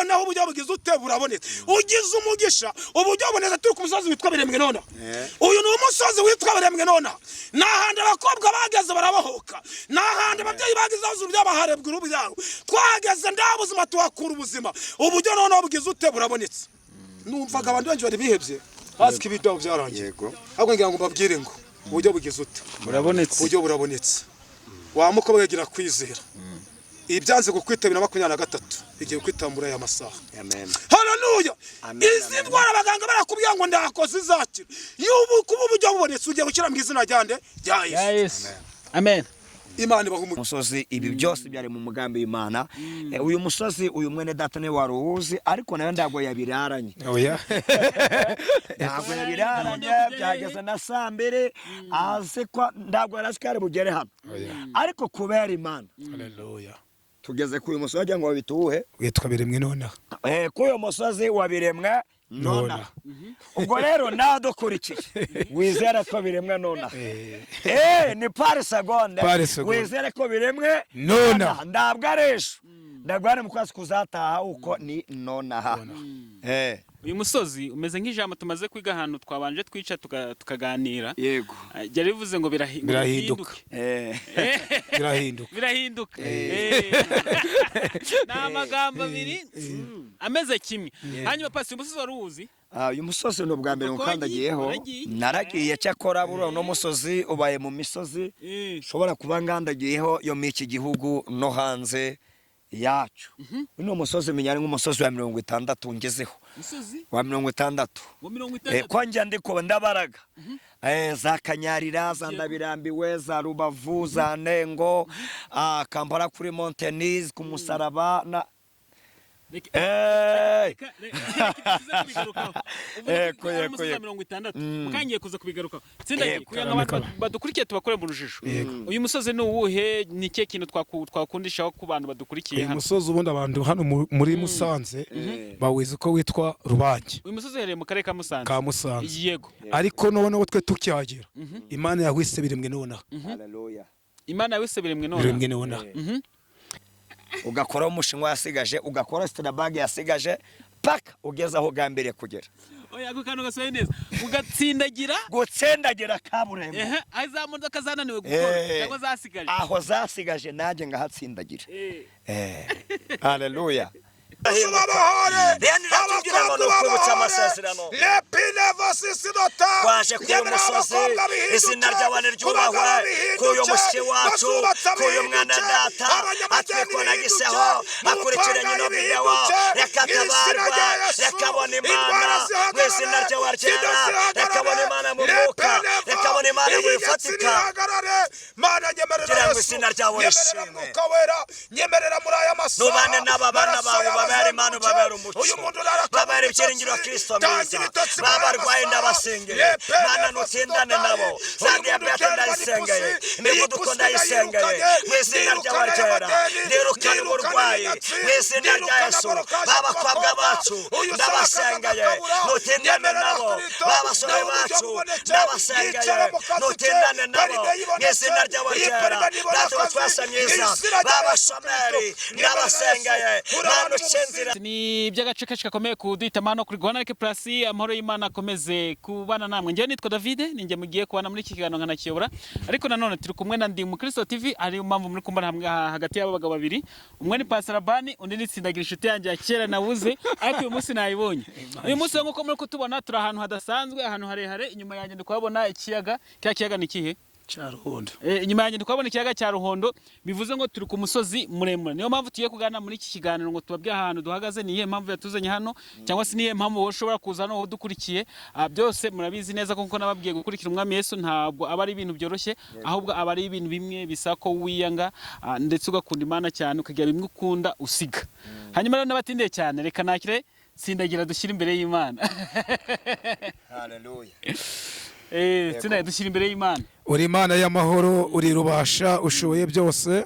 Noneho uburyo bugize ute? Burabonetse. Ugize umugisha, uburyo bubonetse. Turi ku musozi witwa Birembwe nonaha. Uyu ni umusozi witwa Birembwe nonaha. Ni ahantu abakobwa bageze barabohoka, ni ahantu ababyeyi bageze aho urubyaro baharebwa urubyaro. Twahageze nta buzima, tuhakura ubuzima. Uburyo noneho bugize ute? Burabonetse. Numvaga abantu benshi bari bihebye, bazi ko ibitabo byarangiye. Ahubwo ngira ngo mbabwire ngo uburyo bugize ute? Burabonetse. Uburyo burabonetse. Wa mukobwa, yagira kwizera. Ibyanze kukwitabira 23 igiye kwitambura muri aya masaha. Amen. Haleluya! Amen, Izi amen. ndwara abaganga barakubwira ngo ndakoze izakira, y'ubu kuba uburyo bubonetse, ugiye gushyira mu izina rya nde? Rya Ya Yesu. Yesu, amen. Imana ibaha umugisha. Umusozi, ibi byose byari mu mugambi w'Imana. Uyu musozi, uyu mwene data niwe wari uwuzi, ariko nawe ntabwo yabiraranye. Oya. Ntabwo yabiraranye. Byageze na saa 2 azi ko ntabwo yari azi ko ari bugere hano, ariko kubera Imana Haleluya! tugeze kuri uyu musozi. Wagira ngo babituwuhe? Witwa Biremwe nonaha. Kuri uyu musozi wa Biremwe nona. Nona. Ubwo rero nadukurikiye, wizere ko biremwe nonaha. Ni par seconde. Par seconde. Wizere ko biremwe Nonaha. Ntabwo ari ejo, ntabwo ari mu kwezi kuzataha, uko ni nonaha. Uyu musozi umeze nk'ijambo tumaze kwiga ahantu twabanje twica tukaganira. Ryari rivuze ngo ngo Birahinduka. bihinduke. Birahinduka. Birahinduka. Ni amagambo abiri ameze kimwe. Hanyuma pasi, uyu musozi wari uwuzi? Ah, uyu musozi ni ubwa mbere Kuko ngukandagiyeho. waragiye. Naragiye, cyakora buriya uno musozi ubaye mu misozi nshobora kuba ngandagiyeho yo muri iki gihugu no hanze yacu. Uno musozi menya ari nk'umusozi wa 60 ngezeho. Musozi Wa 60. wa mirongo itandatu. Ko njya ndiko ndabaraga za Kanyarira, za Ndabirambiwe, za Rubavu, za Nengo, Kampala kuri Montenise ku musaraba na Reka tuze kubigarukaho. Uvuze ko ari umusozi wa Yego. 60. Mukangiye kuza kubigarukaho. Tsindagiye kugira ngo Karame, abantu badukurikiye tubakore mu rujijo. Uyu musozi ni uwuhe? Ni ikihe kintu twakundishaho ku bantu badukurikiye Uyu hano? musozi ubundi abantu hano muri Musanze bawizi ko witwa Rubange. Uyu musozi uherereye mu karere ka Musanze. Ka Musanze. Ariko noneho twe tukihagera, Imana yahwise Biremwe nonaha. Hallelujah. Imana wese Biremwe nonaha. Biremwe nonaha. Ugakora umushinwa yasigaje, ugakora Strabag yasigaje, paka ugeze aho ugambiriye kugera. Oya, ako kantu gasohoye neza, ugatsindagira. Gutsindagira kaburimbo. Ehe, aho za modoka zananiwe gukora cyangwa zasigaje. Aho zasigaje nanjye ngahatsindagira. Haleluya. Rero iratubwira ngo ni ukwibutsa amasezerano. Twaje kuri uyu musozi, izina ryawe niryubahwe, kuri uyu mushyitsi wacu, kuri uyu mwana data atwikonagiseho, akurikiranye ino videwo. Reka tabarwa, reka abona Imana mu izina ryawe ryera, reka abona Imana mu mwuka, reka abona Imana mu bifatika, kugira ngo izina ryawe rishimwe. Mwuka Wera, nyemerera muri aya masaha. Nubane n'aba bana bawe, babere Imana, ubabere umucyo, Uyu muntu naraka babere ibyiringiro, Kristo mwiza. Babarwayi ndabasengeye, Mana, nutindane nabo. Za diyabete ndayisengeye, imivuduko ndayisengeye mu izina ryawe ryera. Ndirukana uburwayi mu izina rya Yesu. B'abakobwa bacu ndabasengeye, nutindane nabo. B'abasore bacu ndabasengeye, nutindane nabo mu izina ryawe ryera. Data wa twese mwiza, b'abashomeri ndabasengeye, Mana, ucinzira. Ni iby'agace kenshi gakomeye kuduhitamo hano kuri Rwanda Plus. Amahoro y'Imana akomeze kubana namwe. Njyewe nitwa David, ninjye mugiye kubana muri iki kiganiro nkanakiyobora, ariko nanone turi kumwe na Ndi Mukristo TV. Ariyo mpamvu muri kumbona hamwe hagati y'aba bagabo babiri, umwe ni Pastor Rabani, undi ni Tsindagira, inshuti yanjye ya kera nabuze, ariko uyu munsi nayibonye. Uyu munsi rero, nk'uko muri kutubona, turi ahantu hadasanzwe, ahantu harehare. Inyuma yanjye ndi kuhabona ikiyaga. Kiriya kiyaga ni ikihe? Cyaruhondo. Inyuma yanjye ndi kuhabona ikiyaga cya Ruhondo, bivuze ngo turi ku musozi muremure. Niyo mpamvu tugiye kuganira muri iki kiganiro ngo tubabwire ahantu duhagaze, ni iyihe mpamvu yatuzanye hano, cyangwa se ni iyihe mpamvu wowe ushobora kuza hano, wowe udukurikiye. Byose murabizi neza kuko nababwiye, gukurikira Umwami Yesu ntabwo aba ari ibintu byoroshye, ahubwo aba ari ibintu bimwe bisaba ko wiyanga, ndetse ugakunda Imana cyane, ukagira bimwe ukunda usiga. Hanyuma rero n'abatindiye cyane, reka nakire Tsindagira, dushyire imbere y'Imana. Haleluya. Tsindagira, dushyire imbere y'Imana. Uri Imana y'amahoro, uri rubasha, ushoboye byose.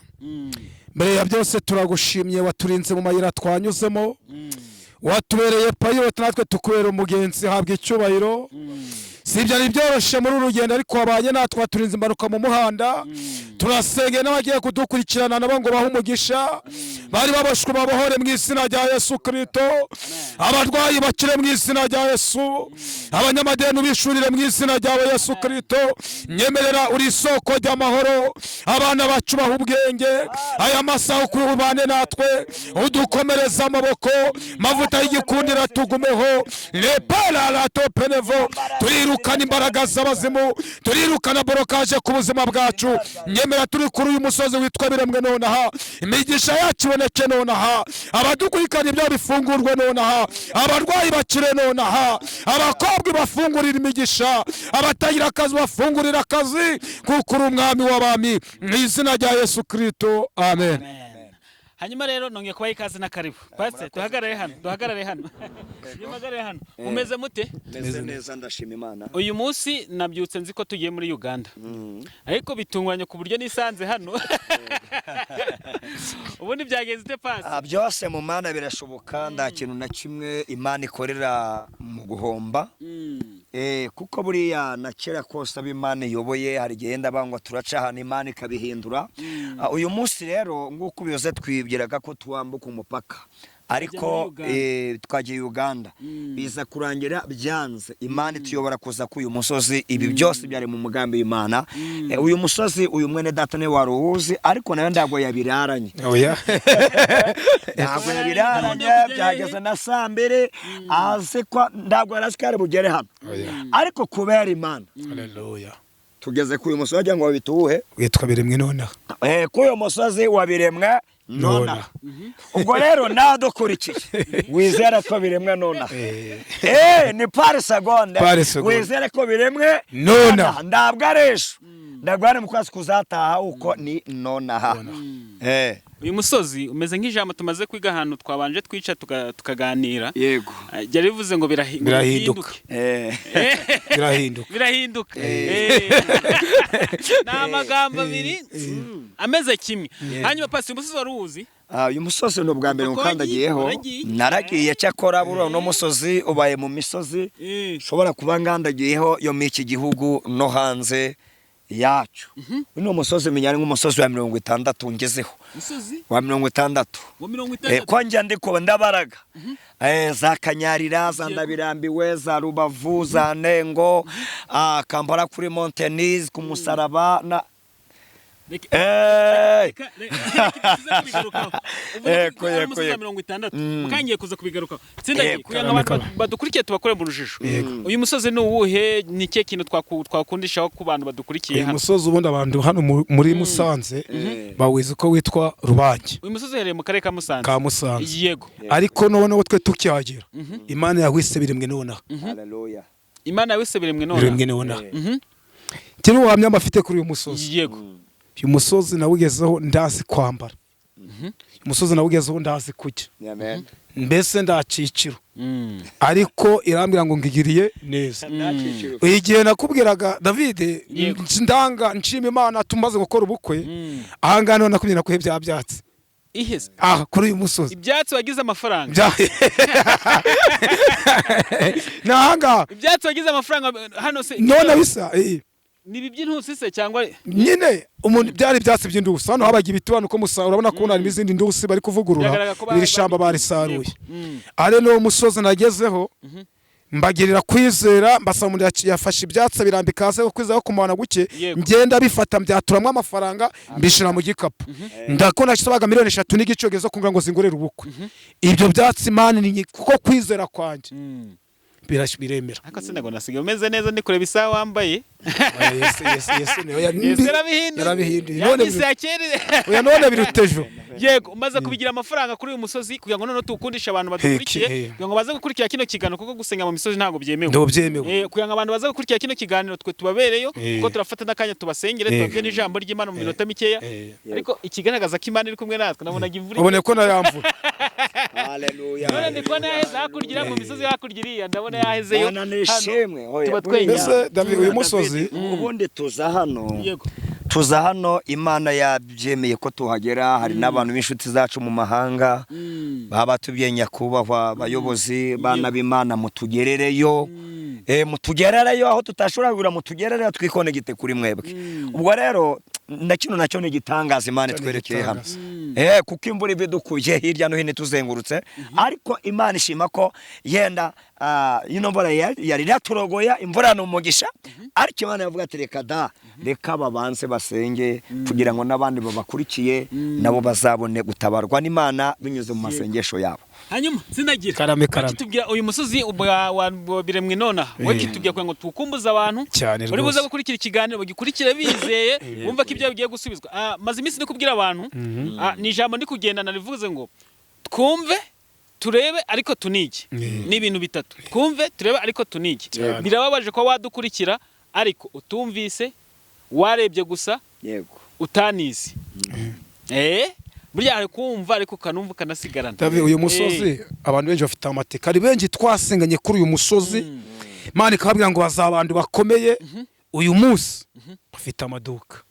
Mbere ya byose turagushimye, waturinze mu mayira twanyuzemo, watubereye pilote natwe tukubera umugenzi. Habwa icyubahiro. Si byari byoroshye muri uru rugendo, ariko wabanye natwe, waturinze impanuka mu muhanda. Turasengeye n'abagiye kudukurikirana nabo ngo bahe umugisha, bari baboshwe babohore mu izina rya Yesu Kristo, abarwayi bakire mu izina rya Yesu, abanyamadeni bishurire mu izina ryawe Yesu Kristo. Nyemerera, uri isoko ry'amahoro, abana bacu baha ubwenge. Aya masaha ukubane natwe, udukomereze amaboko, mavuta y'igikundira tugumeho lepara la topenevo. Turirukana imbaraga z'abazimu, turirukana blocage ku buzima bwacu. Nyemera, turi kuri uyu musozi witwa Biremwe nonaha, imigisha yacu iboneke nonaha, abadukurikirana ibyo bifungurwe nonaha, abarwayi bakire nonaha, abakobwa bafungurira imigisha, abatagira akazi bafungurira akazi, kuko uri umwami w'abami, mu izina rya Yesu Kristo, amen. Hanyuma rero nongeye kubaha ikaze na karibu. Pastor, duhagarare hano, duhagarare hano, duhagarare hano. Mumeze mute? Meze neza, ndashima Imana. Uyu munsi nabyutse nzi ko tugiye muri Uganda, ariko bitunguranye ku buryo nisanze hano. Ubundi byagenze ute, pasi? Byose mu Mana birashoboka, nta kintu na kimwe Imana ikorera mu guhomba. Kuko buriya na kera kose abo Imana iyoboye hari igihe yenda bangwa turaca ahantu, Imana ikabihindura. Uyu munsi rero nk'uko ubiyoze, twibwiraga ko twambuka umupaka, ariko muri Uganda. Twagiye Uganda, biza kurangira byanze, Imana ituyobora kuza k'uyu musozi. Ibi byose byari mu mugambi w'Imana. Uyu musozi, uyu mwene data niwe wari uwuzi, ariko nawe ntabwo yabiraranye. Oya. Ntabwo yabiraranye, byageze na saa 2 azi ko ntabwo yari azi ko ari bugere hano, ariko kubera Imana Haleluya. tugeze kuri uyu musozi. Wagira ngo babituwuhe? Witwa Biremwe nonaha. Kuri uyu musozi wa Biremwe nona. Nona. Ubwo rero nadukurikiye wizere ko biremwe nonaha. Ni par seconde. Par seconde. Wizere ko biremwe Nona. Ntabwo ari ejo, ntabwo ari mu kwezi kuzataha, uko ni nonaha. Uyu musozi umeze nk'ijambo tumaze kwiga ahantu twabanje twica tukaganira. Yego. Byari bivuze ngo ngo Birahinduka. bihinduke. Birahinduka. Birahinduka. Ni amagambo abiri ameze kimwe. Hanyuma pasi, uyu musozi wari uwuzi? Uyu musozi ni ubwa mbere Kuko ngukandagiyeho. waragiye? Naragiye, cyakora buriya uno musozi ubaye mu misozi ushobora kuba ngandagiyeho yo muri iki gihugu no hanze yacu. Uno musozi menya ari nk'umusozi wa 60 ngezeho. Musozi Wa 60. wa mirongo itandatu? Ko njya ndiko ndabaraga za Kanyarira, za Ndabirambiwe, za Rubavu, za Nengo, Kampala kuri Montenise ku musaraba na Reka tuze kubigarukaho. Uvuze ko ari Yego, umusozi wa yego. 60, mukangiye kuza kubigarukaho. Tsindagiye kugira ngo abantu badukurikiye tubakore mu rujijo. Uyu musozi ni uwuhe? Ni ikihe kintu twakundishaho ku bantu badukurikiye Uyu hano? musozi ubundi abantu hano muri Musanze bawizi ko witwa Rubange. Uyu musozi uherereye mu karere ka Musanze. Ka Musanze. Yego. Ariko noneho twe tukihagera, Imana yawise Biremwe nonaha. Haleluya. Imana yawise Biremwe none. Biremwe nonaha. Kiri ubuhamya mbafite kuri uyu musozi, uyu musozi nawugezeho ndazi kwambara, uyu musozi nawugezeho ndazi kurya, Amen. mbese ndaciciro, ariko irambwira ngo ngigiriye neza. Igihe nakubwiraga David, ndanga nshima Imana tumaze gukora ubukwe ahangaha, niho nakubwira nakuye bya byatsi. Iheze? Aha kuri uyu musozi. Ibyatsi wagize amafaranga? Ni ahangaha. Ibyatsi wagize amafaranga hano se? None bisa. Ni ibi by'intusi se cyangwa? Nyine umuntu byari ibyatsi by'indusi, hano habaga ibiti, hano uko musa urabona ko harimo izindi ndusi bari kuvugurura. Biragaragara ko Iri shamba barisaruye. Ari n'uwo musozi nagezeho, mbagirira kwizera, mbasaba umuntu yafashe ibyatsi birambika hasi, ko kwizera ko kumana guke. Ngenda bifata, mbyaturamo amafaranga, mbishyira mu gikapu. Ndako nasabaga miliyoni 3.5 zo kugira ngo zingurire ubukwe. Ibyo byatsi mani ni kuko kwizera kwanjye biremera. Ariko sindago nasigaye umeze neza, ndi kureba isaha wambaye. Oya, Yesu niwe Yesu yarabihinduye. Yarabihinduye. None Yamisi ya kera. Oya, none birutejo. Yego, umaze kubigira amafaranga kuri uyu musozi, kugira ngo noneho tuwukundishe abantu badukurikiye, kugira ngo baze gukurikira kino kiganiro, kuko gusenga mu misozi ntabwo byemewe. Ntabwo byemewe. Kugira ngo abantu baze gukurikira kino kiganiro, twe tubabereyo, kuko turafata n'akanya tubasengere, tubabwire n'ijambo ry'Imana mu minota mikeya. Ariko ikigaragaza ko Imana iri kumwe natwe, nabonaga imvura. Ubone ko nayamvura. Haleluya. None ndi kubona yaheze hakurya mu misozi, hakurya iriya ndabona yahezeyo. Mana nishimwe. Oya, Tuba twenyine. Mbese David, uyu musozi Ubundi tuza hano, tuza hano Imana yabyemeye ko tuhagera. Hari n'abantu b'inshuti zacu mu mahanga baba batubwiye: "Nyakubahwa abayobozi, bana b'Imana, mutugerereyo." Mutugerereyo aho tutashobora kugura, mutugerereyo twikonegite kuri mwebwe. Ubwo rero na kino nacyo ni igitangaza Imana Cyo ni itwerekeye hano. igitangaza. Kuko imvura iba idukuye hirya no hino ituzengurutse, ariko Imana ishima ko yenda ino mvura yari iraturogoya. Imvura ni umugisha, ariko Imana yavuga ati reka da, reka babanze basenge kugira ngo n'abandi babakurikiye nabo bazabone gutabarwa n'Imana binyuze mu masengesho yabo. Hanyuma sinagira Karame, karame. Wakitubwira uyu musozi wa Biremwe nonaha, wakitubwira kugira ngo tuwukumbuze abantu Cyane bari buze rwose. gukurikira ikiganiro, bagikurikire bizeye, bumva ko ibyo bigiye gusubizwa. Maze iminsi ndi kubwira abantu, ni ijambo ndi kugendana rivuze ngo twumve, turebe, ariko tunige. Ni ibintu bitatu: twumve, turebe, ariko tunige. Cyane. Birababaje ko wadukurikira ariko utumvise, warebye gusa, utanize. Burya hari kumva ariko ukanumva ukanasigarana. David, uyu musozi abantu benshi bafite amateka. Hari benshi twasenganye kuri uyu musozi, Imana ikababwira ngo bazaba abantu bakomeye. Uyu munsi bafite amaduka,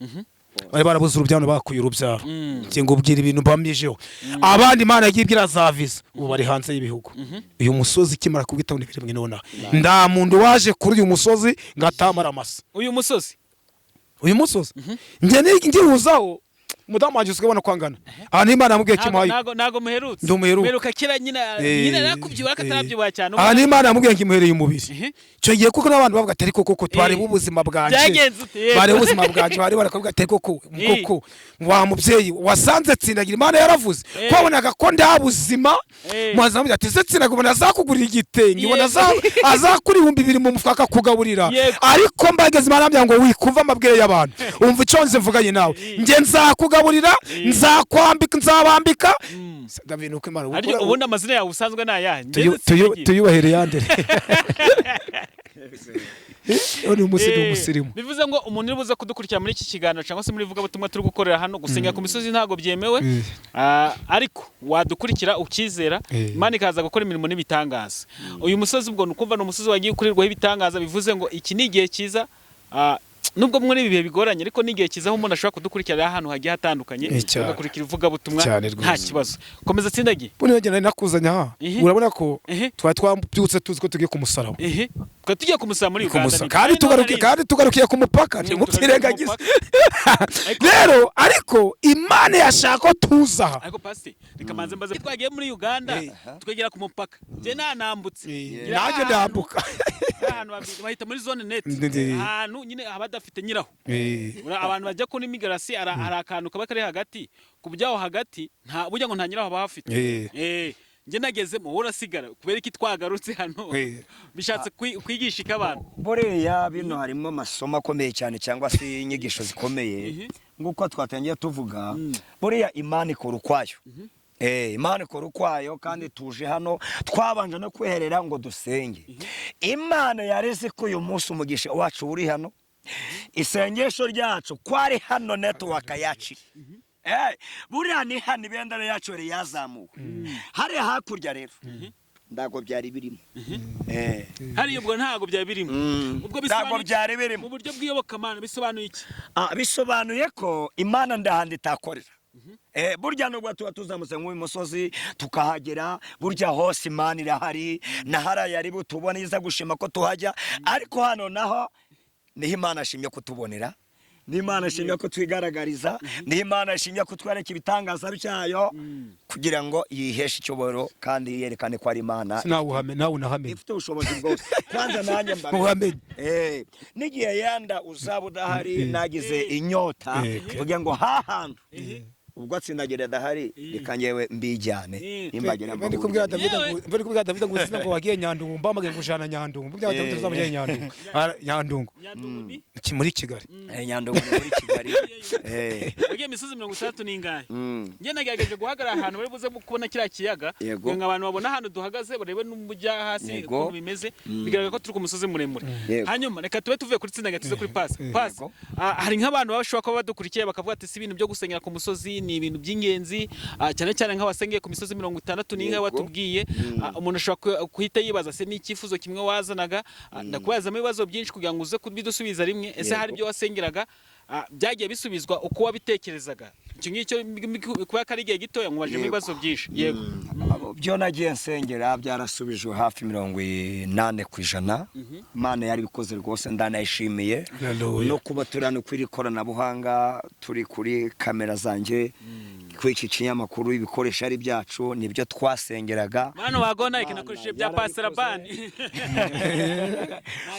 bari barabuze urubyaro bakuye urubyaro. Ngiye ngubwira ibintu mbamijeho. Abandi Imana yagiye ibwira za visa, ubu bari hanze y'ibihugu. Uyu musozi ikimara kubwitaho n'ibiremwe nonaha, nta muntu waje kuri uyu musozi ngo atamara amasa. Uyu musozi? Uyu musozi njye ngihuzaho umudamu wanjye usigaye ubona ko angana ahantu Imana yamubwiye kimuhaye. Ntago muherutse? Ndumuheruka. Muheruka kera nyine. Nyine narakubyibuha ariko atarabyibuha cyane. Ahantu Imana yamubwiye ngo imuhereye umubiri, icyo gihe kuko n'abantu bavuga ati ariko koko twareba ubuzima bwanjye. Byagenze ute? Yego. Bareba ubuzima bwanjye, bari barakavuga ati koko koko wa mubyeyi wasanze tsindagira Imana yaravuze, ko wabonaga ko nta buzima. Muhazi aramubwira ati ese tsindagira ubona azakugurira igitenge, ubona azakura 2000 mu mufuka akakugaburira? Ariko mbageze Imana arambwira ngo wikumva amabwire y'abantu, umva icyo nze mvuganye nawe, njye nzakugaburira, nzakwambika, nzabambika. David, nuko Imana Ariko ubundi amazina yawe usanzwe ni ayahe? Tuyubahire yandere ni umusirimu, umusirimu. Bivuze ngo umuntu uri buze kudukurikira muri iki kiganiro cyangwa se muri ivugabutumwa turi gukorera hano, gusenga ku misozi ntabwo byemewe. Ariko wadukurikira ukizera, Imana ikaza gukora imirimo n'ibitangaza. Uyu musozi ubwo ni ukumva ni umusozi wagiye ukorerwaho ibitangaza. Bivuze ngo iki ni igihe cyiza, nubwo muri ibi bihe bigoranye, ariko ni igihe cyiza aho umuntu ashobora kudukurikira ahantu hagiye hatandukanye, Cyane. agakurikira ivugabutumwa Cyane rwose. nta kibazo. Komeza tsindagiye. Buno nari nakuzanye aha, urabona ko twari twabyutse tuzi ko tugiye ku musaraba. Ehe, twari tugiye kumusaba muri Ku Uganda. musaraba. Kandi tugarukiye, kandi tugarukiye ku mupaka. Tugarukiye ku Ntibyirengagize mupaka. rero, ariko Imana yashaka ko tuza aha. Ariko pasi, reka manze mbaze. Twagiye muri Uganda, twegera ku mupaka, njye nanambutse. Ngira Nanjye ndambuka. Ahantu bahita muri zone neutre, ahantu nyine haba hadafite nyiraho. Abantu bajya kuri migarasi, hari akantu kaba kari hagati ku buryo aho hagati nta burya ngo nta nyiraho baba hafite. Njye nagezemo, wowe urasigara. Kubera iki twagarutse hano? Bishatse kwigisha iki abantu? Buriya bino harimo amasomo akomeye cyane cyangwa se inyigisho zikomeye. Nk'uko twatangiye tuvuga, buriya Imana ikora ukwayo. Imana ikora ukwayo, kandi tuje hano twabanje no kwiherera ngo dusenge. Imana yareze ko uyu munsi umugisha wacu uri hano, isengesho ryacu ko ari hano, network yacu. Buriya ni hano ibendera yacu yari yazamuwe. Hariya hakurya rero ntabwo byari birimo. Hariya ubwo ntabwo byari birimo? Ubwo Ntabwo bisobanuye iki? byari birimo. Mu buryo bw'iyobokamana bisobanuye iki? Bisobanuye ko Imana ndahandi itakorera. Burya nubwo tuba tuzamutse nk'uyu musozi tukahagera, burya hose Imana irahari. Na hariya yari butubone iza gushima ko tuhajya, ariko hano naho niho Imana ashimye kutubonera, niho Imana ashimye ko twigaragariza, niho Imana ashimye kutwereka ibitangaza byayo kugira ngo yiheshe icyubahiro kandi yerekane ko ari Imana Sinawuhame, nawe unahamenye. ifite ubushobozi bwose. Kwanza nanjye mba Muhamenye. N'igihe yanda uzaba udahari nagize inyota, mvuge ngo hahantu ubwo atsindagira adahari, reka ngewe mbijyane nimbagera. Mbe ndi kubwira David Yewe. ngo, mbe ndi kubwira David ngo sina ngo wagiye Nyandungu, mbamagaye ngo ujana Nyandungu. Mbwira David uzaba ugiye Nyandungu. Nyandungu. Nyandungu ni Muri Kigali. Nyandungu ni muri Kigali. Wagiye imisozi 60 n'ingahe? Njye nagerageje guhagarara ahantu bari buze kubona kiriya kiyaga, kugira ngo abantu babone ahantu duhagaze, barebe n'umujya hasi ukuntu bimeze. Bigaragara ko turi ku musozi muremure. Hanyuma reka tube tuvuye kuri tsinda tuze kuri pasi pasi. Hari nk'abantu baba bashobora kuba badukurikiye bakavuga ati si ibintu byo gusengera ku musozi ni ibintu by'ingenzi, cyane cyane nk'abasengeye ku misozi 60 n'ingahe watubwiye. Umuntu ashobora guhita yibaza se ni icyifuzo kimwe wazanaga? Ndakubazamo ibibazo byinshi kugira ngo uze kubidusubiza rimwe. Ese hari ibyo wasengeraga, byagiye bisubizwa uko wabitekerezaga? Icyo ngicyo kuba ko ari igihe gitoya nkubajemo ibibazo byinshi. Yego. Byo nagiye nsengera byarasubijwe hafi 80%. Imana yarabikoze rwose, ndanayishimiye. Hallelujah. No kuba turi hano kuri iri koranabuhanga, turi kuri kamera zanjye, kuri iki kinyamakuru, ibikoresho ari byacu, nibyo twasengeraga. Mwana wa Gonarike, nakoresheje bya Yarabikoze. Pastor Labani.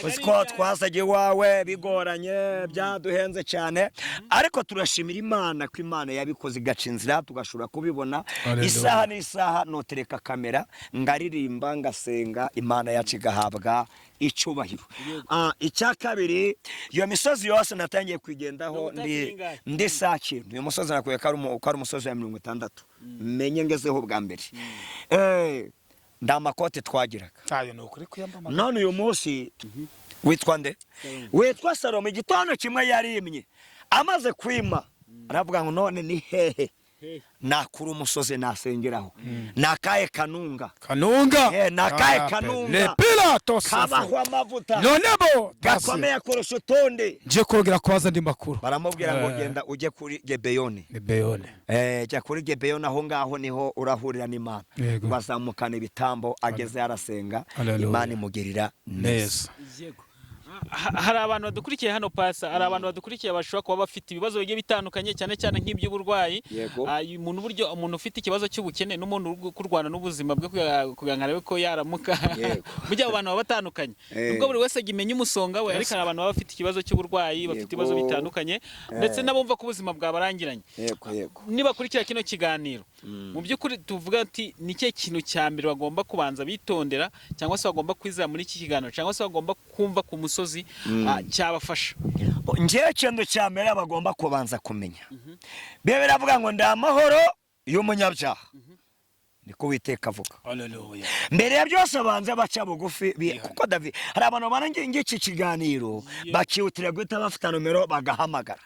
Uzi ko twasabye iwawe bigoranye, byaduhenze cyane, ariko turashimira Imana ko Imana yabikoze igaca inzira tugashobora kubibona. Hallelujah. Isaha n'isaha notereka kamera ngaririmba, ngasenga, Imana yacu igahabwa icyubahiro. Icya kabiri, iyo misozi yose natangiye kuyigendaho. Mirongo itandatu Ndi n'ingahe? Ndi saa kintu uyu musozi nakwiye ko ari umusozi wa 60, menye ngezeho bwa mbere. Nda makote twagiraga. Ayo ni ukuri kuyambamaza. None uyu munsi witwa nde? Witwa Salomo. Igitondo kimwe yarimye, amaze kwima aravuga ngo: "None ni hehe nakura umusozi nasengeraho? Ni akahe kanunga?" Kanunga. Ni akahe kanunga Lepila tosi. kabaho amavuta Nonebo. gakomeye kurusha utundi? Ngiye kongera kubaza andi makuru. Baramubwira ngo: "Genda ujye kuri Gebeyoni." Ni Beyone. Jya kuri Gebeyoni, aho ngaho niho urahurira n'Imana. Bazamukana ibitambo, ageze arasenga. Hallelujah. Imana imugirira neza. Neza. Yego. Hari abantu badukurikiye hano, pasa, hari abantu badukurikiye bashobora kuba bafite ibibazo bigiye bitandukanye, cyane cyane nk'iby'uburwayi. Umuntu, uburyo umuntu ufite ikibazo cy'ubukene n'umuntu uri kurwana n'ubuzima bwe kugira ngo arebe ko yaramuka. Burya abo bantu baba batandukanye, nubwo buri wese ajya imenya umusonga we, ariko hari abantu baba bafite ikibazo cy'uburwayi, bafite ibibazo bitandukanye, ndetse n'abumva ko ubuzima bwabarangiranye. yego yego Nibakurikira kino kiganiro, mu by'ukuri tuvuga ati ni cyo kintu cya mbere bagomba kubanza bitondera, cyangwa se bagomba kwizera muri iki kiganiro, cyangwa se bagomba kumva ku musozi cyabafasha? Njyewe ikintu cya mbere bagomba kubanza kumenya, biba biravuga ngo: "Ndi amahoro y'umunyabyaha," niko Uwiteka avuga. Hallelujah. Mbere ya byose banze baca bugufi, kuko David, hari abantu barangiye iki kiganiro bakihutira guhita bafata nomero bagahamagara.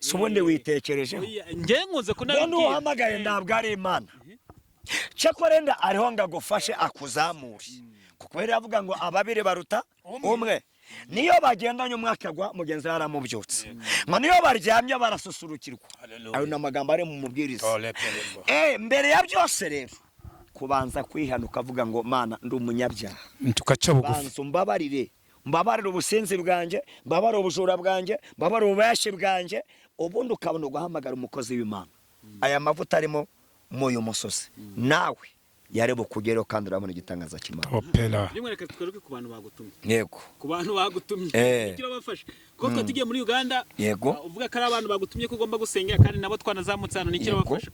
Si ubundi witekerejeho? Oya, njyewe nkunze None kunabibwira. uhamagaye ntabwo ari Imana. Cyakora wenda ariho ngo agufashe akuzamure, kuko rero avuga ngo ababiri baruta umwe. Niyo bagendanye umwe akagwa, mugenzi we aramubyutsa. Ngo niyo baryamye barasusurukirwa. Ayo ni amagambo ari mu Mubwiriza. Mbere ya byose rero kubanza kwihana, ukavuga ngo: "Mana, ndi umunyabyaha." Tugaca bugufi. Banza umbabarire, mbabarire ubusinzi bwanjye, mbabarire ubujura bwanjye, mbabarire ububashi bwanjye. Ubundi ukabona guhamagara umukozi w'Imana. Aya mavuta arimo muri uyu musozi nawe yareba ukugereho, kandi urabona igitangaza cy'Imana. Opera. Rimwe reka tugaruke ku bantu bagutumye. Yego. Ku bantu bagutumye, icyo urabafasha, kuko twe tugiye muri Uganda. Uvuga ko ari abantu bagutumye ko ugomba gusengera, kandi nabo twanazamutse hano, nicyo urabafasha?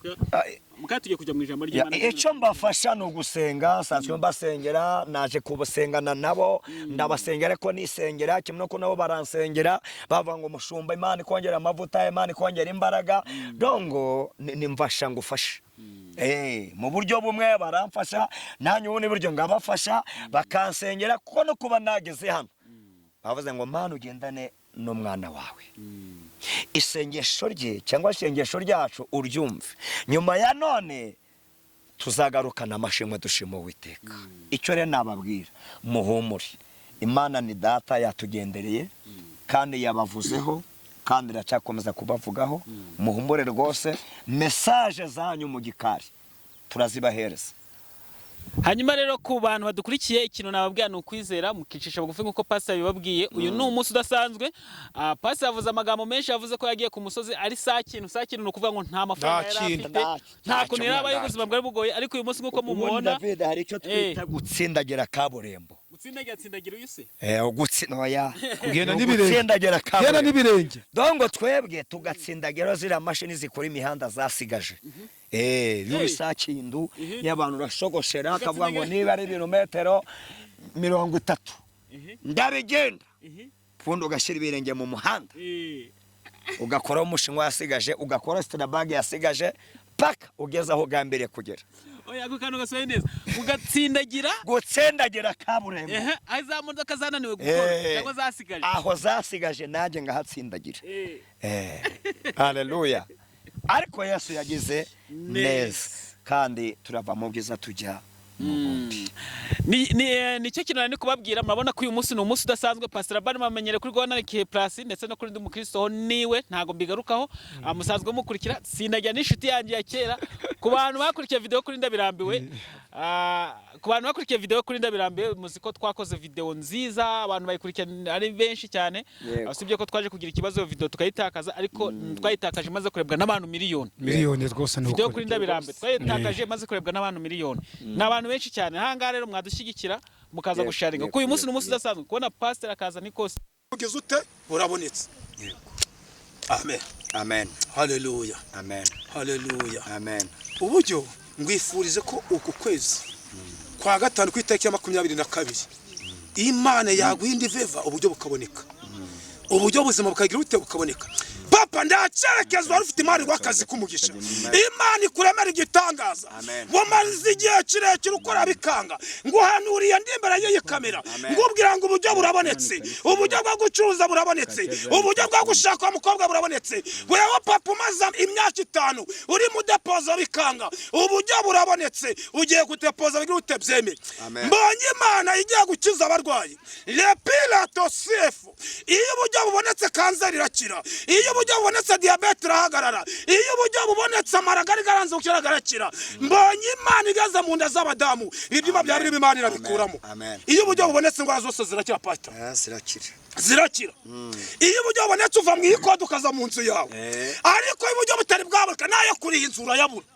Mukaba tugiye kujya mu ijambo ry'Imana. Icyo mbafasha ni ugusenga. Nsanzwe mbasengera, naje kubasengana nabo, ndabasengera ariko nisengera kimwe nuko nabo baransengera, bavuga ngo: "Mushumba, Imana ikongera amavuta, Imana ikongera imbaraga." Dongo ni mfasha ngufashe. Mu buryo bumwe baramfasha, nanjye ubundi buryo ngabafasha, bakansengera, kuko no kuba nageze hano bavuze ngo: "Mana, ugendane n'umwana wawe, isengesho rye cyangwa isengesho ryacu uryumve. Nyuma ya none tuzagarukana amashimwe dushima Uwiteka." Icyo rero nababwira, muhumure, Imana ni Data, yatugendereye kandi yabavuzeho, kandi iracyakomeza kubavugaho. Muhumure rwose, message zanyu mu gikari turazibahereza. Hanyuma rero ku bantu badukurikiye, ikintu nababwira ni ukwizera, mukicisha bugufi nk'uko pastor yabibabwiye. Uyu ni umunsi udasanzwe. Pastor yavuze amagambo menshi, yavuze ko yagiye ku musozi ari saa kintu. Saa kintu ni ukuvuga ngo nta mafaranga Nta yari kintu. afite, nta kuntu yari abaye, ubuzima bwari bugoye, ariko uyu munsi nk'uko Ubundi mumubona. David, hari icyo twita gutsindagira kaburimbo. Gutsindagira, tsindagira uyu se? Ugutsinda, oya. Kugenda Ni n'ibirenge. ugutsindagira Genda kaburimbo. n'ibirenge. Dongo twebwe tugatsindagira ziriya mashini zikora imihanda zasigaje. Y'urusakindu y'abantu, urashogoshera akavuga ngo niba ari ibirometero 30 ndabigenda, ubundi ugashyira ibirenge mu muhanda, ugakoraho umushinwa yasigaje, ugakora sitarabage yasigaje, paka ugeze aho ugambiriye kugera. Oya, ako kantu gasohoye neza, ugatsindagira. Gutsindagira kaburimbo. Ehe, aho za modoka zananiwe gukora cyangwa zasigaje. Aho zasigaje nanjye ngahatsindagira. Haleluya! Ariko Yesu yagize neza, kandi turava mu bwiza tujya mu bundi. Nicyo kintu nari kubabwira. Murabona ko uyu munsi ni umunsi udasanzwe. Pastor Bari bamenyere kuri Rwanda Kihe Plus ndetse no kuri Ndi Umukristo ho niwe, ntago mbigarukaho. Musanzwe mukurikira. Sinajya n'inshuti yanjye ya kera, ku bantu bakurikiye video kuri Ndabirambiwe. Ku bantu bakurikiye video kuri Ndabirambiwe, muzi ko twakoze video nziza, abantu bayikurikiye ari benshi cyane. Usibye ko twaje kugira ikibazo, iyo video tukayitakaza, ariko twayitakaje imaze kurebwa n'abantu miliyoni. Miliyoni rwose ni Video ukuri. kuri Ndabirambiwe twayitakaje imaze kurebwa n'abantu miliyoni, ni abantu benshi cyane. Ahangaha rero mwadushyigikira mukaza gusharinga, kuko uyu munsi ni umunsi udasanzwe kubona pastor akaza n'ikosi. Ugize ute? Burabonetse. Amen. Amen. Haleluya. Amen. Haleluya. Amen. Uburyo ngwifurize ko uku kwezi kwa gatanu, ku itariki ya 22, Imana yaguha indi favor, uburyo bukaboneka, uburyo buzima bukagira ute? Bukaboneka. Papa, ndacerekezwa wari ufite imari rw'akazi k'umugisha, Imana ikuremera igitangaza. Amen. Wamaze igihe kirekire ukora bikanga, nguhanuriye ndi imbere y'iyi kamera, ngubwira ngo uburyo burabonetse, uburyo bwo gucuruza burabonetse, uburyo bwo gushaka umukobwa burabonetse. Wewe papa umaze imyaka 5 uri mu depoza bikanga, uburyo burabonetse, ugiye gudepoza bigira ute? Byemere. Amen. Mbonye Imana igiye gukiza abarwayi repilato sefu. Iyo uburyo bubonetse, kanseri irakira. Iyo uburyo bubonetse, diyabete irahagarara. Iyo uburyo bubonetse, amara garanze gukira arakira. Mbonye Imana igeze mu nda z'abadamu, ibyuma bya birimo Imana irabikuramo. Amen. Iyo uburyo bubonetse, indwara zose zirakira, pastor. Zirakira. Zirakira. Iyo uburyo bubonetse, uva mu ikode ukaza mu nzu yawe. Ariko iyo uburyo butari bwaboneka, nayo kuri iyi nzu urayabura.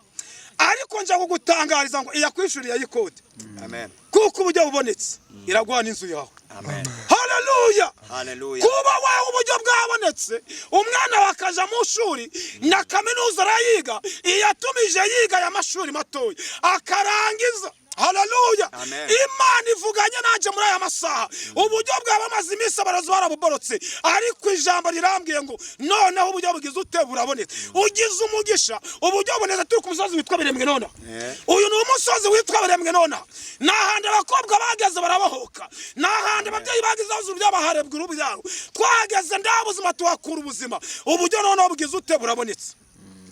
Ariko nja kugutangariza ngo iyakwishuriye ayikode, Amen. kuko uburyo bubonetse iraguha n'inzu yawe. Amen. Haleluya. Haleluya. Kuba wawe uburyo bwabonetse, umwana wakaja mu shuri na kaminuza arayiga, iyatumije yiga aya mashuri matoya akarangiza. Haleluya. Amen. Imana ivuganye nanjye muri aya masaha. Uburyo bwaba bamaze iminsi abarozi barabuborotse, ariko ijambo rirambwiye ngo noneho uburyo bugize ute? Burabonetse. Ugize umugisha, uburyo bubonetse. Turi ku musozi witwa Birembwe nonaha. Uyu ni umusozi witwa Birembwe nonaha. Ni ahantu abakobwa bageze barabohoka, ni ahantu ababyeyi bageze aho urubyaro baharebwa urubyaro. Twageze nda buzima, tuhakura ubuzima. Uburyo noneho bugize ute? Burabonetse.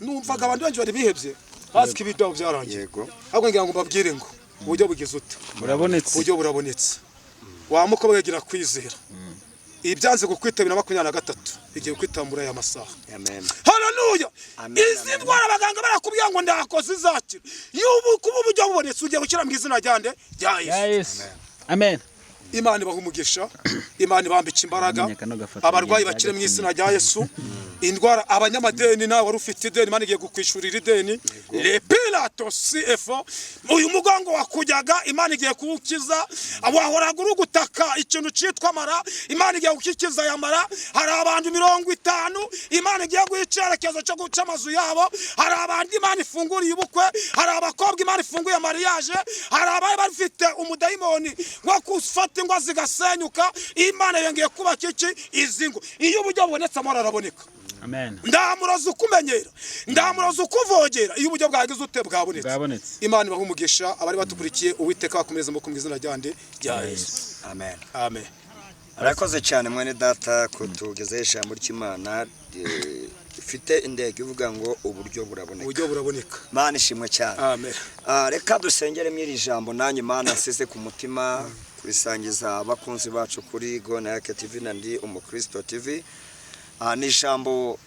Numvaga abantu benshi bari bihebye, bazi ko ibidabo byarangiye. Ahubwo ngira ngo mbabwire ngo uburyo bugize ute? Burabonetse. Uburyo burabonetse. Wa mukobwa, yagira kwizera, ibyanze kukwitabira 23 igiye kwitambura aya masaha. Amen. Haleluya. Amen, Izi amen. ndwara abaganga barakubwira ngo ndakoze izakira, y'ubu kuba uburyo bubonetse, ugiye gukira mu izina rya nde? Rya Ya Yesu. Yesu, amen. Imana ibaha umugisha, Imana ibambika imbaraga. Amenye kano gafoto. Abarwayi bagenzi bakire mu bagatumye. izina rya Yesu. Indwara, abanyamadeni, nawe wari ufite ideni, Imana igiye kukwishurira ideni repilato cfo. Uyu mugongo wakujyaga, Imana igiye kuwukiza. Wahoraga uri gutaka ikintu cyitwa mara, Imana igiye gukikiza aya mara. Hari abantu 50 Imana igiye guha icyerekezo cyo guca amazu yabo. Hari abantu Imana ifunguriye ubukwe, hari abakobwa Imana ifunguye mariage, hari abari bafite umudayimoni wo gufata ingo zigasenyuka, Imana yongeye kubaka iki? Izi ngo. Iyo uburyo bubonetse, amahoro araboneka. Amen. Ndamuroza ukumenyera, ndamuroza ukuvogera. Iyo uburyo bwagize ute? Bwabonetse. Bwabonetse. Imana ibaha umugisha abari batukurikiye. Uwiteka bakomeze mu izina ryande? Rya Yesu. Amen. Amen. Arakoze cyane mwene data kutugezaho ijambo ry'Imana rifite intego ivuga ngo uburyo buraboneka. Uburyo buraboneka. Mana ishimwe cyane. Amen. Reka dusengere muri iri jambo, nanjye Mana nsize ku mutima kurisangiza abakunzi bacu kuri Gona Yake TV na Ndi Umukristo TV. Ni ijambo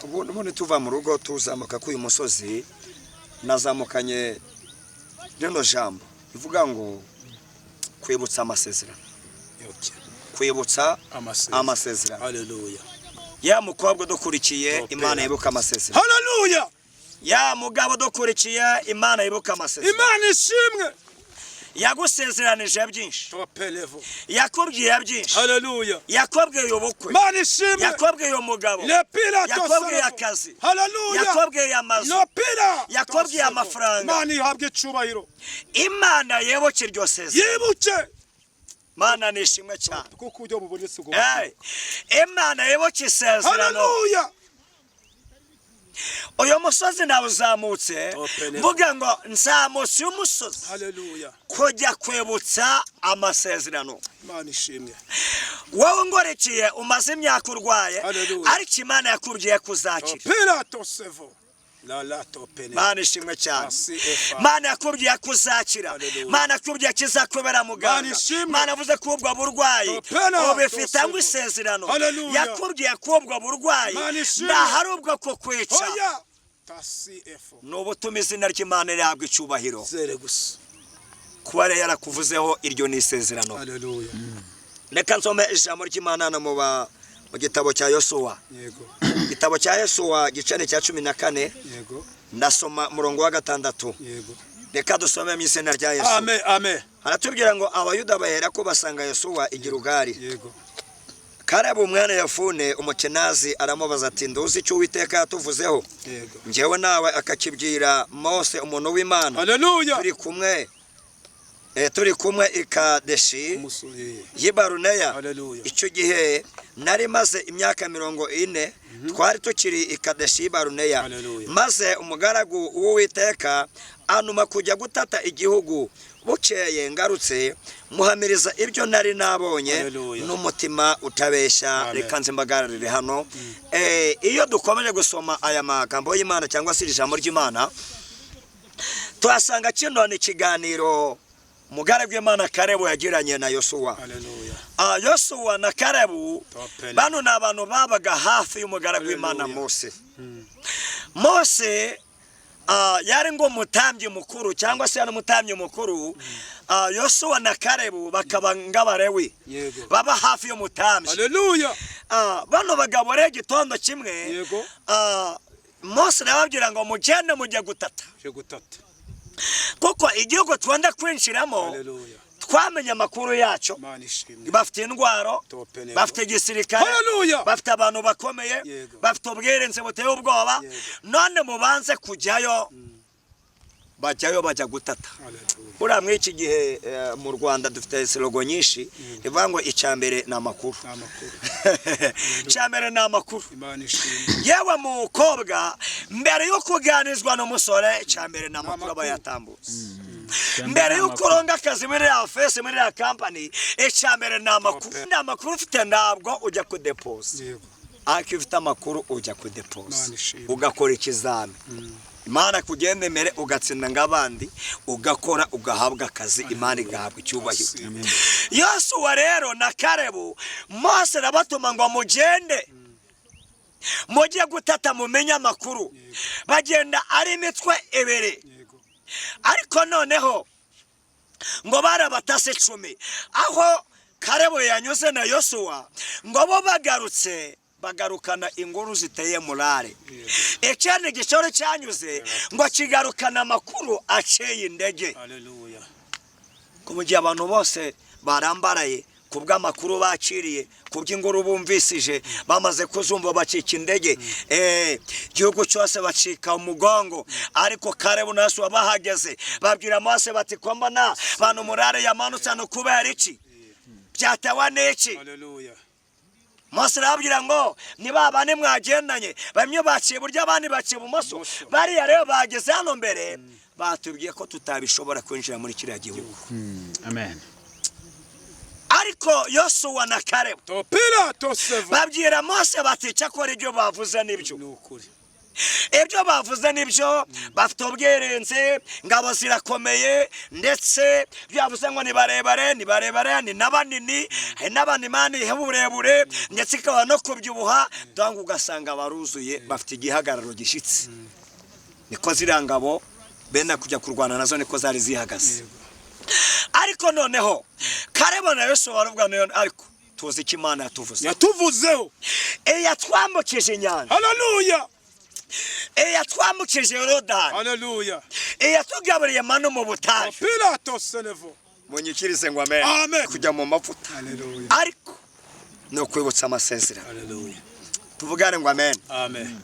ubundi tuva mu rugo tuzamuka kuri uyu musozi, nazamukanye rino jambo rivuga ngo kwibutsa amasezerano. Kwibutsa Amasezerano. amasezerano. Haleluya. Ya mukobwa udukurikiye, Topera. Imana yibuka amasezerano. Haleluya. Ya mugabo udukurikiye, Imana yibuka amasezerano. Imana ishimwe. Yagusezeranije byinshi. Topelevo. Yakubwiye byinshi. Haleluya. Yakubwiye ubukwe. Imana ishimwe. Yakubwiye umugabo. Lepira. Yakubwiye akazi. Haleluya. Yakubwiye amazu. Nopira. Yakubwiye amafaranga. Imana ihabwe icubahiro. Imana yibuke iryo sezerano. Yibuke. Mana nishimwe cyane. Kuko uburyo bubonetse ubwo. Hey, Imana yibuke isezerano. Haleluya. Uyu musozi nawuzamutse Topele. mvuga ngo nzamutse uyu musozi Haleluya. kujya kwibutsa amasezerano. Imana ishimwe. Wowe ngorikiye umaze imyaka urwaye, Haleluya. ariko Imana yakubwiye kuzakira. Topira tosevo la la topene. Mana ishimwe cyane. CFA. Mana yakubwiye kuzakira. Haleluya. Mana yakubwiye kizakubera muganga. Mana ishimwe. Mana yavuze ko ubwo burwayi Topena ubifite tosevo. ngo isezerano. Haleluya. Yakubwiye ko ubwo burwayi Mana ishimwe. ntahari ubwo kukwica. Oya ta CFO. Ni ubutuma izina ry'Imana rihabwa icyubahiro. Zere gusa. Kuba rero yarakuvuzeho, iryo ni isezerano. Haleluya. Reka nsome ijambo ry'Imana hano mu gitabo cya Yosuwa. Igitabo cya Yosuwa, gice cya 14. Ndasoma umurongo wa 6. Reka dusome mu izina rya Yesu. Amen, amen. Haratubwira ngo Abayuda bahera ko basanga Yosuwa i Gilugali. Kalebu mwene Yefune Umukenazi aramubaza ati: "Nduzi icyo Uwiteka yatuvuzeho njyewe nawe, akakibwira Mose umuntu w'Imana turi kumwe i Kadeshi Umusozi. y'i Baruneya. Haleluya. Icyo gihe nari maze imyaka 40, twari tukiri i Kadeshi y'i Baruneya. Haleluya. Maze umugaragu w'Uwiteka antuma kujya gutata igihugu. Bukeye ngarutse, muhamiriza ibyo nari nabonye Haleluya. n'umutima utabeshya." Amen. Reka nze mbagararire hano. Iyo dukomeje gusoma aya magambo y'Imana cyangwa se iri jambo ry'Imana, tuhasanga kino ni ikiganiro umugaragu w'Imana Karebu yagiranye na Yosuwa. Haleluya. Yosuwa na Karebu, Topele. bano ni abantu babaga hafi y'umugaragu w'Imana Haleluya. Mose. Mose yari ngo umutambyi mukuru, cyangwa se yari umutambyi mukuru. Yosuwa na Karebu bakaba ng'Abarewi baba hafi y'umutambyi. Haleluya. Bano bagabo rero, igitondo kimwe, Mose arababwira ngo: "Mugende mujye gutata, Je gutata. kuko igihugu twenda kwinjiramo Haleluya. twamenye amakuru yacyo. Imana ishimwe. Bafite indwaro, Topele. bafite igisirikare, Haleluya. bafite abantu bakomeye, bafite ubwirinzi buteye ubwoba. None mubanze kujyayo." Bajyayo, bajya gutata. Haleluya. Buriya muri iki gihe mu Rwanda dufite slogan nyinshi ivuga ngo icya mbere ni amakuru. Ni amakuru. Icya mbere ni amakuru. Imana ishimwe. Yewe mukobwa, mbere yo kuganizwa n'umusore, icya mbere ni amakuru aba Amakuru. yatambutse. Mbere y'uko uronga akazi muri ya office, muri ya company, icya mbere ni amakuru. Ope. Ni amakuru ufite, ntabwo ujya kudepoza. Ariko iyo ufite amakuru, ujya kudepoza, Imana ishimwe. ugakora ikizami, Imana kugenda imbere, ugatsinda nk'abandi, ugakora, ugahabwa akazi, Imana igahabwa icyubahiro. Amen. Yosuwa rero na Karebu, Mose arabatuma ngo: "Mugende mujye gutata, mumenye amakuru." Bagenda ari imitwe ibiri. Ariko noneho ngo barabatase 10. Aho Karebu yanyuze na Yosuwa, ngo bo bagarutse, bagarukana inkuru ziteye morale. Ikindi gishoro cyanyuze ngo kigarukana amakuru aceye indege. Haleluya. Ku mu gihe abantu bose barambaraye ku bw'amakuru bakiriye, ku bw'inkuru bumvisije, bamaze kuzumva bacika indege, igihugu cyose bacika umugongo. Ariko Karebu na Yosuwa bahageze, babwira Mose bati: "Ko mbona bantu morale yamanutse hano, kubera iki? Byatewe n'iki?" Haleluya. Mose arababwira ngo: "Ni ba bane mwagendanye, bamwe baciye iburyo, abandi baciye ibumoso. Ibumoso. Bariya rero bageze hano mbere, batubwiye ko tutabishobora kwinjira muri kiriya gihugu." Amen. Ariko Yosuwa na Karebu Topira tosevo. babwira Mose bati: "Cyakora ibyo bavuze nibyo." Ni ukuri. Ibyo bavuze nibyo, bafite ubwirinzi, ingabo zirakomeye, ndetse byavuze ngo ni barebare, ni barebare, ni na banini, hari n'abandi Imana iha uburebure ndetse ikaba no kubyibuha, donc ugasanga baruzuye, bafite igihagararo gishyitse. Niko ziriya ngabo benda kujya kurwana nazo niko zari zihagaze. Ariko noneho Karebu na Yosuwa baravuga: "Nayo ariko tuzi icyo Imana yatuvuze, Yatuvuzeho. Yatwambukije inyanja, Haleluya. yatwambukije Yorodani, Haleluya. yatugaburiye manu mu butayu." Topira tosevo. Munyikirize ngo amen. Amen. Kujya mu mavuta, Haleluya. ariko ni ukwibutsa amasezerano. Haleluya. Tuvugane ngo amen. Amen.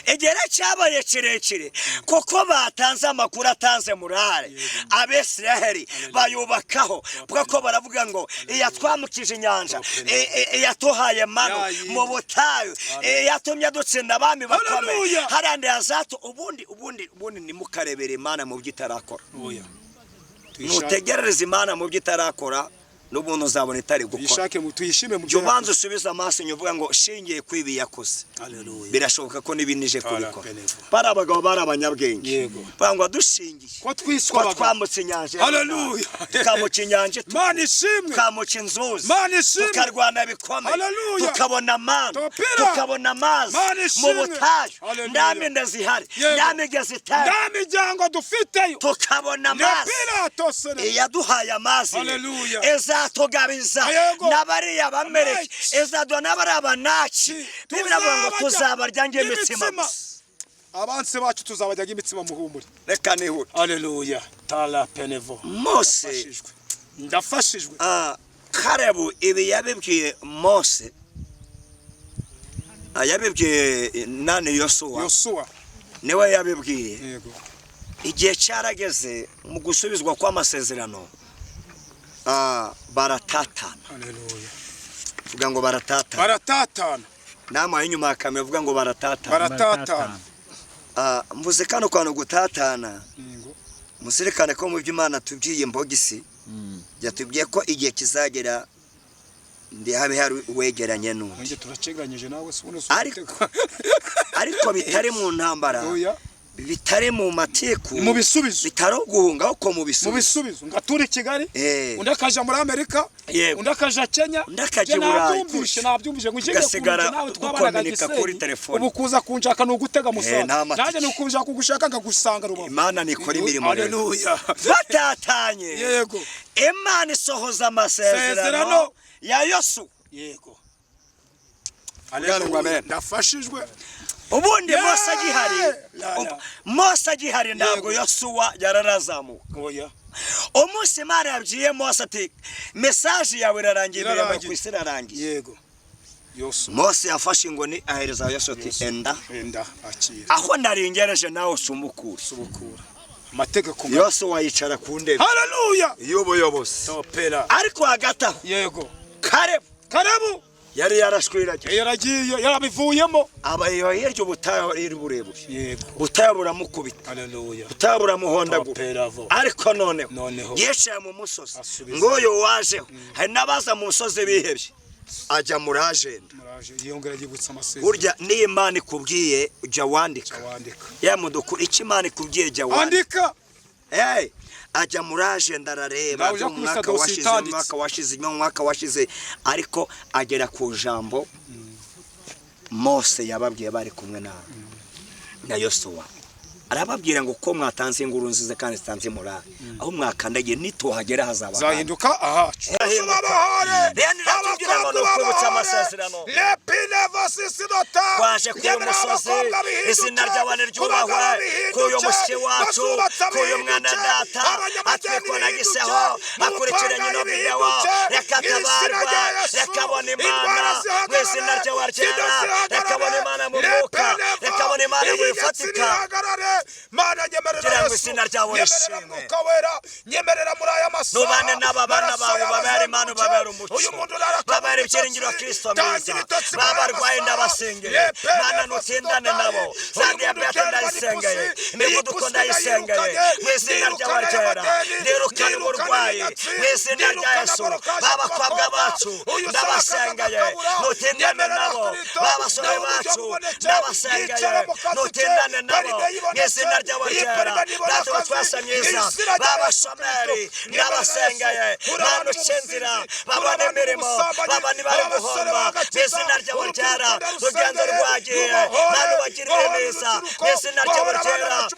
Igihe rero cyabaye kirekire, kuko batanze amakuru atanze morale, Abisiraheli bayubakaho, kuko baravuga ngo iyatwambukije inyanja, iyatuhaye manu Ya yindi. mu butayu, iyatumye dutsinda abami bakomeye, Haleluya. harandi hazatu. Ubundi ntimukarebere Imana mu byo itarakora. Oya. Nutegerereza Imana mu byo itarakora, N'ubundi uzabona itari gukora. Tuyishake tuyishime mu Jya byo ubanza usubize amaso inyuma uvuga ngo shingiye ku ibi yakoze, Haleluya. birashoboka ko n'ibindi Tara kubikora. penevo. Bari abagabo, bari abanyabwenge. Yego. Bavuga ngo dushingiye Ko twiswe ko abagabo. twambutse inyanja, Haleluya. tukambuka inyanja, Mana ishimwe. tukambuka inzuzi, Mana ishimwe. tukarwana bikomeye, Haleluya. tukabona amana, Topira. tukabona amazi Mana mu ishimwe. butayu, Haleluya. nta minda zihari, Yego. nta migezi itari, Nta miryango dufiteyo. tukabona Na amazi. Pilato sere. Iyaduhaye amazi Haleluya. izatugabiza Yego. n'abariya Bamereki, Amen. izaduha n'abariya Banaki. Bibiliya iravuga ngo tuzabarya ng'imitsima Imitsima. gusa. Abansi bacu tuzabajyaga imitsima, muhumure. Reka nihute. Haleluya. Tara penevo. Mose Ndafashijwe. Ndafashijwe. Kalebu ibi yabibwiye Mose, yabibwiye nani? Yosuwa. Yosuwa. Niwe yabibwiye. Yego. Igihe cyarageze mu gusubizwa kw'amasezerano, baratatana. Haleluya. Vuga ngo baratatana. Baratatana. Nama y'inyuma ya kamera, vuga ngo baratatana. Baratatana. Mvuze kano kantu gutatana. Yego. Muzirikane ko mu by'Imana tubyiye imbogisi yatubwiye ko igihe kizagera ndi habe hari uwegeranye n'undi. Nanjye turaceganyije nawe si uno. Ariko bitari mu ntambara, Oya. bitari mu matiku, Mu bisubizo. bitari uguhunga, ahubwo mu Mu bisubizo. bisubizo. Ngatura i Kigali. Eh. Undi akaja muri Amerika. Yego. Undi akaja Kenya. Undi akaja i Njye Burayi. nabyumvishe, nabyumvishe ngo ugiye Ugasigara kunja nawe twabanaga dukominika kuri Gisenyi. telefone. Ubu kuza kunshaka ni ugutega musaza. Nta matike. Nanjye ni ukuja kugushaka nkagusanga Rubavu. Imana nikora imirimo rero. Haleluya. Batatanye, Yego. Imana isohoza amasezerano Sezerano. ya Yosuwa. Yego. Ngo amen. Ndafashijwe. Ubundi Yeah! Mose agihari, La, la. Mose agihari, ntabwo Yego. Yosuwa yararazamuka. Oya. Umunsi Imana yabwiye Mose ati message yawe irarangiye, imirimo Irarangiye. ku isi irarangiye, Yego. Yosuwa. Mose yafashe ingoni ahereza Yosuwa ati enda Enda akira. aho naringereje nawe usumukure. Subukura. Amategeko. Yosuwa yicara ku ntebe Haleluya. y'ubuyobozi. Topera. Ariko hagati aho Yego. Kalebu Kalebu yari yarashwiragiye, yaragiye, yarabivuyemo. Aba hirya ubutayu ari burebure, Yego. ubutayu buramukubita, Haleluya. ubutayu buramuhondagura. Topera vo. Ariko noneho Noneho. yicaye mu musozi. Asubiza. Nguyu wajeho, hari n'abaza mu musozi bihebye, ajya muri agenda. Muraje yongera yibutsa amasezerano. Burya niyo Imana ikubwiye jya wandika. Wandika. Ya muduku, icyo Imana ikubwiye jya wandika. Andika. Hey, ajya muri agenda arareba Nawe ujya mu kubisa mwaka dosiye washize, mu itanditse. mwaka washize, mu mwaka washize, ariko agera ku jambo Mose yababwiye bari kumwe na Yosuwa, arababwira ngo ko mwatanze inkuru nziza kandi zitanze morale, aho mwakandagiye nituhagera hazaba ahandi. Zahinduka ahacu. Zahinduka. Rero iratubwira ngo ni ukwibutsa amasezerano. Twaje kuri uyu musozi, izina ryawe niryubahwe, kuri uyu mushyitsi wacu, kuri uyu mwana data atwikwa na giseho akurikiranye ino videwo, reka tabarwa, reka abona Imana mu izina ryawe ryera, reka abona Imana mu mwuka, reka abona Imana mu bifatika. Kugira ngo izina ryawe rishimwe. Mwuka Wera, nyemerera muri aya masaha. Nubane n'aba bana bawe, babere Imana, ubabere umucyo, Uyu muntu naraka babere ibyiringiro Kristo mwiza. Babarwaye ndabasengeye, Mana nutindane nabo, za diyabete ndayisengeye, imivuduko ndayisengeye mu izina ryawe ryera, ndirukane uburwayi mu izina rya Yesu. B'abakobwa bacu ndabasengeye, nutindane nabo. B'abasore bacu ndabasengeye, nutindane nabo mu izina ryawe ryera. Data wa twese mwiza, b'abashomeri ndabasengeye, Mana uce inzira babone imirimo, babone bari guhomba mu izina ryawe ryera. Rugendo rwagiye, Mana ubagirire neza mu izina ryawe ryera.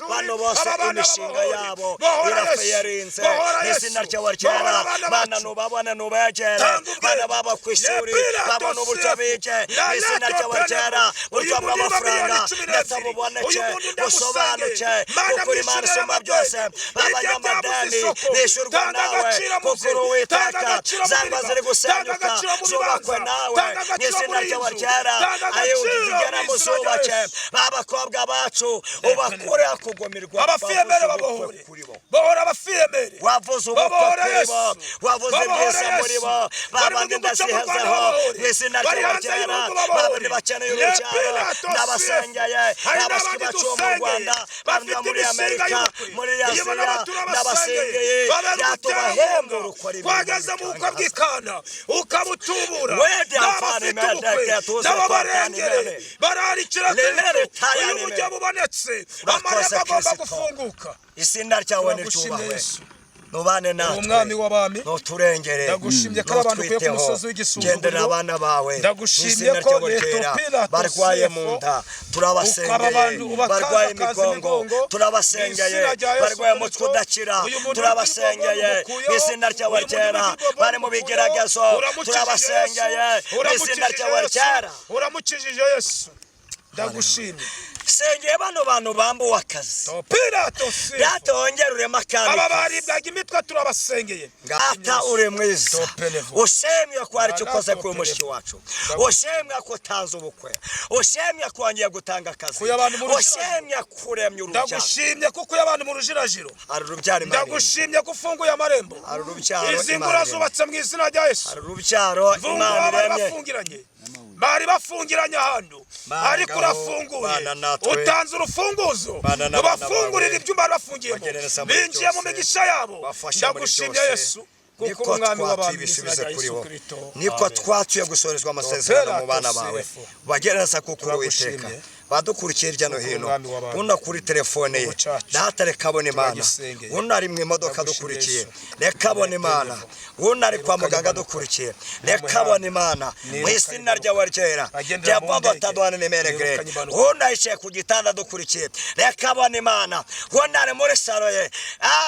Bano bose imishinga yabo irafayarinze mu izina ryawe ryera. Mana nubabone, nubegere, bana babo ku ishuri babone uburyo bige mu izina ryawe ryera, uburyo bw'amafaranga ndetse buboneke, busobanuke, kuko uri Imana isumba byose. B'abanyamadeni bishyurwa nawe, kuko uri Uwiteka. Zangwa ziri gusenyuka zubakwe nawe mu izina ryawe ryera, ayo zigera muzubake. B'abakobwa bacu ubakure kugumirwa. Abafiyemere babohore, bohora abafiyemere. Wavuze ubukwe Babohora kuri bo, Yesu. wavuze Babohora ibyiza muri bo. Yesu. Bari mu Babandi gihugu cyo mu Rwanda ndasihezeho babohore. mu izina Bari ryawe hanze ryera. y'igihugu babohore. Babandi bakeneye urubyaro Pilato ndabasengeye. Hari Abashyitsi n'abandi bacu bo mu dusengeye. Rwanda Bamwe Bafite muri imishinga Amerika, y'ubukwe. muri Iyo Aziya, n'abatura basengeye, ndabasengeye. babera Data, umuterankunga. ubahembure ukora ibintu Twageze mu bukwe bitangaza. bw'ikana ukabutubura. Wede N'abafite afane ubukwe mede, tuze n'ababarengere twatane bararikira Lemere Kristo. tayane Uyu buryo mede. bubonetse, Urakoze, amarembo agomba Kristo. gufunguka. Izina ryawe Turagushimye, niryubahwe. Yesu. Nubane natwe, Umwami w'abami. Nuturengere. Ndagushimye ko abantu ukuye ku Nutwiteho. musozi w'igisuzuguriro. Gendera abana bawe. Ndagushimye Izina ko ryawe ryera. Ethiopia Barwaye Tosefo, mu nda turabasengeye, ukaba abantu ubakaza barwaye akaza imigongo imigongo. turabasengeye, Mu izina rya Yesu barwaye umutwe Kristo, udakira uyu muntu turabasengeye. w'ikibombo Mu izina ryawe umukuyeho, uyu muntu ryera. w'ikibombo Bari mu umukuyeho, bigeragezo uramukijije turabasengeye. Yesu, Mu izina uramukijije ryawe Yesu, ryera. uramukijije Yesu, ndagushimye. Sengeye bano bantu bambuwe akazi. Topira Tosefo. Data, wongere ureme akandi Aba kazi. baribwaga imitwe turabasengeye. Data, uri mwiza. Topenevo. Ushimwe ko hari icyo ukoze kuri Topenevo. mushiki wacu. Ushimwe ko utanze ubukwe. Ushimwe ko wongeye gutanga akazi. Kuya abantu mu rujirajiro. Ushimwe ko uremye urubyaro. Ndagushimye kuko uyu abantu mu rujirajiro. Hari urubyaro Imana iremye. Ndagushimye ko ufunguye amarembo. Hari urubyaro Izi Imana ngura iremye. zubatse mu izina rya Yesu. Hari urubyaro Mvungura Imana bari iremye. bafungiranye, bari bafungiranye ahantu, Bana ariko ngabo, urafunguye. bana natwe. Utanze urufunguzo Bana n'abana ubafungurira bawe. ibyumba bari bafungiyemo. Bagerereza muri Binjiye mu byose. migisha yabo. Bafashe muri Ndagushimye byose. Yesu, kuko Niko uri umwami twatuye w'abami mu izina ibisubizo rya kuri Yesu bo. Kristo. Niko Amen. twatuye gusorezwa amasezerano mu bana bawe. Topera Bagereza kuko Uwiteka Turagushimye. badukurikiye hirya no Kuko hino. umwami w'abami. Uno kuri telefone ye. Igihugu cyacu. Data, reka abone Imana. Turagisengeye. Uno ari mu imodoka Turagushimye, dukurikiye, Yesu. reka abone Imana. Uno ari kwa muganga dukurikiye, reka abone Imana. Mu Nirukanye izina impanuka. ryawe ryera. Agendera mu ndege. Tadwane nimeregre. Nirukanye impanuka. Uno yicaye ku gitanda dukurikiye, reka abone Imana. Uno ari muri salo ye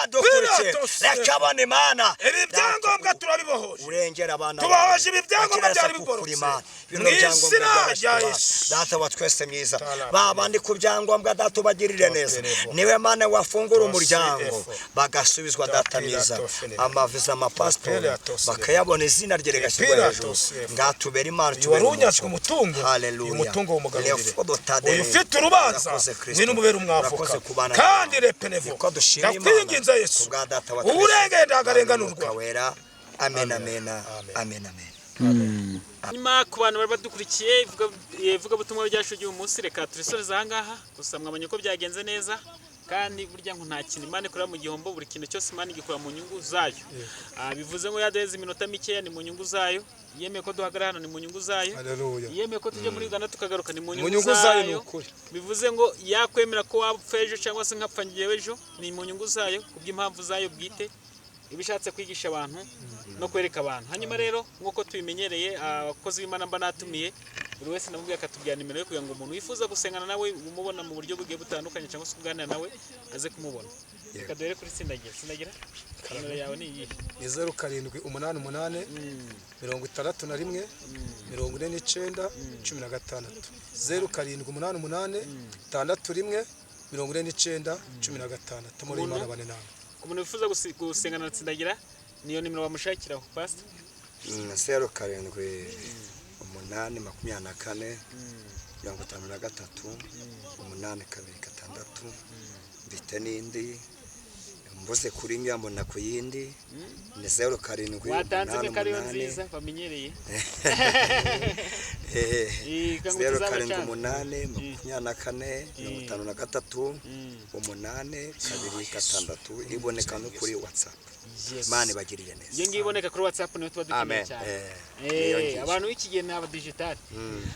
dukurikiye, Pilato reka abone Imana. Ibi byangombwa turabibohoje. Urengera abana Tubahoje bawe. ibi byangombwa Bakirasa byari kukura biborotse. Imana. Bino Mu byangombwa izina byarashe rya kuba. Yesu. Data wa twese mwiza, Tala. ba bandi ku byangombwa, data, ubagirire neza. Topenevo. Niwe Mana wafungura Tose umuryango efo. bagasubizwa, data Tapira mwiza, tofene. amaviza, amapasiporo Tapira tose. bakayabona, izina rye rigashyirwa Tapira hejuru. tose efo. Ngatubera Imana, Uyu tubere wari unyazwe umuco. umutungo, Haleluya. uyu mutungo wumugarurire. Leofodo Tadere. Uyu ufite urubanza, Urakoze Kristo. ngwino umubere umwavoka. Urakoze kubana Kandi nawe. repenevo. Niko dushima Imana Ndakwinginze Yesu. kubwa data wa twese. Uwurengeye ndagarenganurwa. Mwuka wera. Amen, amen, Amen. amen, amen. Nyuma ku bantu bari badukurikiye ivugabutumwa ryacu ry'uyu munsi, reka turisoreze aha ngaha. Gusa mwabonye ko byagenze neza, kandi burya ngo nta kintu Imana ikorera mu gihombo, buri kintu cyose Imana igikora mu nyungu zayo. Bivuze ngo yaduheze iminota mikeya ni mu nyungu zayo, yemeye ko duhagarara hano ni mu nyungu zayo, Haleluya. yemeye ko tujya muri Uganda tukagaruka ni mu Mu nyungu nyungu zayo ni zayo. ukuri. Bivuze ngo yakwemera ko wapfa ejo cyangwa se nkapfa ngewe ejo, ni mu nyungu zayo, kubw'impamvu zayo bwite iba ishatse kwigisha abantu no kwereka abantu. Hanyuma rero nk'uko tubimenyereye, abakozi b'Imana mba natumiye, buri wese namubwiye akatubwira nimero ye kugira ngo umuntu wifuza gusengana nawe, umubona mu buryo bugiye butandukanye cyangwa se kuganira nawe, aze kumubona. Reka duhere kuri Sindagira. Sindagira, nimero yawe ni iyihe? Ni 0788 61 49 16. 0788 61 49 16. Muri Imana bane nawe. Ku muntu wifuza gusengana na Tsindagira, niyo nimero bamushakiraho, Pastor? 078 24 53 826. Mfite n'indi, mbuze kuri imwe mbona ku yindi, ni 07 Watanze 8 imwe ko ariyo 8 nziza bamenyereye. Kangu 0 tuzaba 7 cyane. 8 24 53 8 2 6, iboneka no kuri WhatsApp. Imana ibagirire neza. Iyo ngiyo iboneka kuri WhatsApp niyo tuba dukeneye Amen. cyane. Niyo ngiyo. Abantu b'iki gihe ni aba digital.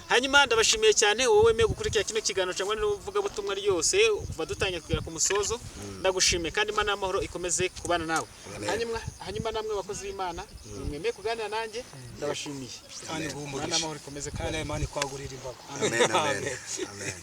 Hanyuma ndabashimiye cyane wowe wemeye gukurikira kino kiganiro cyangwa n'ivugabutumwa ryose kuva dutangiye kugera ku musozo. Ndagushimiye, kandi Imana y'amahoro ikomeze kubana nawe. Amen. Hanyuma namwe bakozi b'Imana mwemeye kuganira nanjye, ndabashimiye. Kandi Imana y'amahoro ikomeze kandi kubana. Imana ikwagurira imbago. Amen, amen, amen.